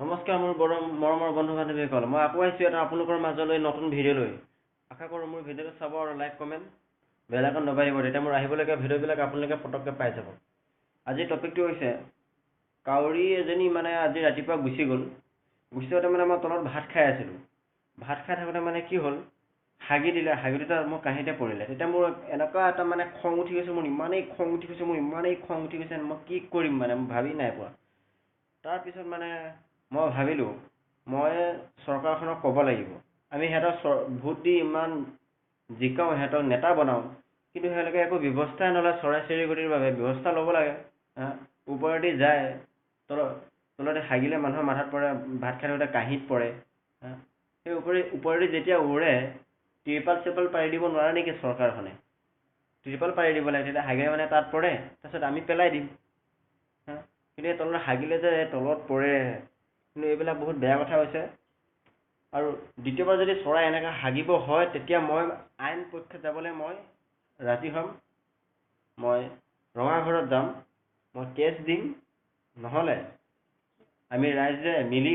নমস্কাৰ মোৰ মৰমৰ বন্ধু বান্ধৱীসকল, মই আকৌ আহিছোঁ এটা আপোনালোকৰ মাজলৈ নতুন ভিডিঅ' লৈ। আশা কৰোঁ মোৰ ভিডিঅ'টো চাব আৰু লাইক, কমেণ্ট, বেল আইকন দবাই দিব, তেতিয়া মোৰ আহিবলগীয়া ভিডিঅ'বিলাক আপোনালোকে পটককৈ পাই যাব। আজিৰ টপিকটো হৈছে কাউৰী এজনী মানে আজি ৰাতিপুৱা গুচি গ'ল। গুচি যাওঁতে মানে মই তলত ভাত খাই আছিলোঁ। ভাত খাই থাকোঁতে মানে কি হ'ল, হাগি দিলে। হাগি দিওঁতে মোৰ কাঁহীতে পৰিলে। তেতিয়া মোৰ এনেকুৱা এটা মানে খং উঠি গৈছে, মোৰ ইমানেই খং উঠি গৈছে, মোৰ ইমানেই খং উঠি গৈছে, মই কি কৰিম মানে মই ভাবি নাই পোৱা। তাৰপিছত মানে মই ভাবিলোঁ মই চৰকাৰখনক ক'ব লাগিব, আমি সিহঁতক ভোট দি ইমান জিকাওঁ, সিহঁতক নেতা বনাওঁ, কিন্তু সিহঁতে একো ব্যৱস্থাই নলয়। চৰাই চিৰিকটিৰ বাবে ব্যৱস্থা ল'ব লাগে। ওপৰেদি যায়, তলতে হাগিলে মানুহৰ মাথাত পৰে, ভাত খাই থাকোঁতে কাঁহীত পৰে। সেই ওপৰেদি যেতিয়া উৰে, তিৰপাল চিৰপাল পাৰি দিব নোৱাৰে নেকি চৰকাৰখনে? তিৰপাল পাৰি দিব লাগে, তেতিয়া হাগিলে মানে তাত পৰে, তাৰপিছত আমি পেলাই দিম। কিন্তু এই তলত হাগিলে যে তলত পৰে, কিন্তু এইবিলাক বহুত বেয়া কথা হৈছে। আৰু দ্বিতীয়বাৰ যদি চৰাই এনেকৈ হাগিব হয়, তেতিয়া মই আইন পক্ষত যাবলৈ মই ৰাজি হ'ম। মই ৰঙাঘৰত যাম, মই কেছ দিম। নহ'লে আমি ৰাইজে মিলি,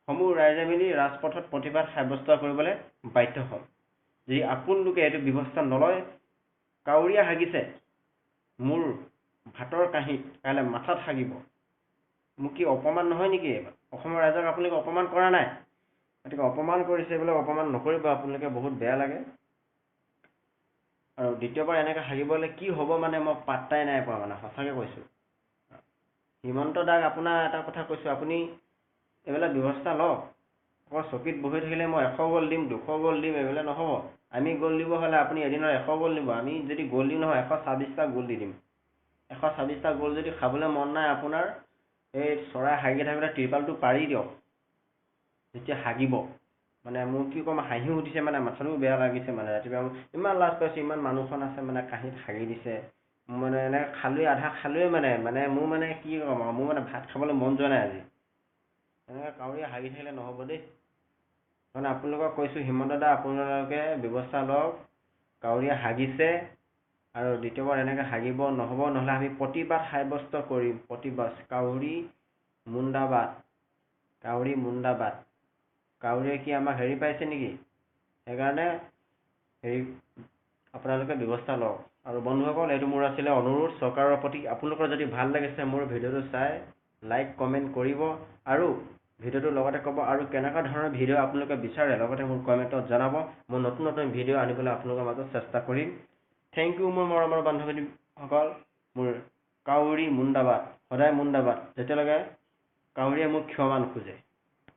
সমূহ ৰাইজে মিলি ৰাজপথত প্ৰতিবাদ সাব্যস্ত কৰিবলৈ বাধ্য হ'ম, যদি আপোনালোকে এইটো ব্যৱস্থা নলয়। কাউৰীয়ে হাগিছে মোৰ ভাতৰ কাঁহীত, কাইলৈ মাথাত হাগিব। মোক কি অপমান নহয় নেকি? এইবাৰ অসমৰ ৰাইজক আপোনালোকে অপমান কৰা নাই? গতিকে অপমান কৰিছে, এইবিলাক অপমান নকৰিব আপোনালোকে, বহুত বেয়া লাগে। আৰু দ্বিতীয়বাৰ এনেকৈ হাগিবলৈ কি হ'ব মানে মই পাত্তাই নাই পোৱা, মানে সঁচাকৈ কৈছোঁ। হিমন্ত দাক আপোনাৰ এটা কথা কৈছোঁ, আপুনি এইবিলাক ব্যৱস্থা লওক। অকল চকীত বহি থাকিলে মই 100 গ'ল দিম, 200 গ'ল দিম, এইবিলাক নহ'ব। আমি গ'ল দিব হ'লে আপুনি এদিনত 100 গ'ল দিব। আমি যদি গ'ল দিওঁ নহয়, 126টা গ'ল দি দিম। 126টা গ'ল যদি খাবলৈ মন নাই আপোনাৰ, এই চৰাই হাগি থাকোঁতে তিৰপালটো পাৰি দিয়ক যেতিয়া হাগিব। মানে মোৰ কি ক'ম, হাঁহিও উঠিছে, মানে মাথাটোও বেয়া লাগিছে। মানে ৰাতিপুৱা ইমান লাজ পাইছোঁ, ইমান মানুহখন আছে, মানে কাঁহীত হাগি দিছে। মানে এনেকৈ খালোৱে, আধা খালোৱে, মানে মানে মোৰ মানে কি ক'ম আৰু, মোৰ মানে ভাত খাবলৈ মন যোৱা নাই আজি। এনেকৈ কাউৰীয়ে হাগি থাকিলে নহ'ব দেই। মানে আপোনালোকক কৈছোঁ, হিমন্ত দা, আপোনালোকে ব্যৱস্থা লওক। কাউৰীয়ে হাগিছে আৰু দ্বিতীয়বাৰ এনেকৈ হাগিব নহ'ব, নহ'লে আমি প্ৰতিবাদ সাব্যস্ত কৰিম। প্ৰতিবাদ, কাউৰী মুন্দাবাদ, কাউৰী মুন্দাবাদ। কাউৰীয়ে কি আমাক হেৰি পাইছে নেকি? সেইকাৰণে হেৰি আপোনালোকে ব্যৱস্থা লওক। আৰু বন্ধুসকল, এইটো মোৰ আছিলে অনুৰোধ চৰকাৰৰ প্ৰতি। আপোনালোকৰ যদি ভাল লাগিছে মোৰ ভিডিঅ'টো চাই, লাইক, কমেণ্ট কৰিব আৰু ভিডিঅ'টোৰ লগতে ক'ব আৰু কেনেকুৱা ধৰণৰ ভিডিঅ' আপোনালোকে বিচাৰে, লগতে মোৰ কমেণ্টত জনাব। মই নতুন নতুন ভিডিঅ' আনিবলৈ আপোনালোকৰ মাজত চেষ্টা কৰিম। Thank U মোৰ মৰমৰ বান্ধৱীসকল। মোৰ কাউৰী মুন্দাবাদ, সদায় মুন্দাবাদ, যেতিয়ালৈকে কাউৰীয়ে মোক ক্ষমা নোখোজে।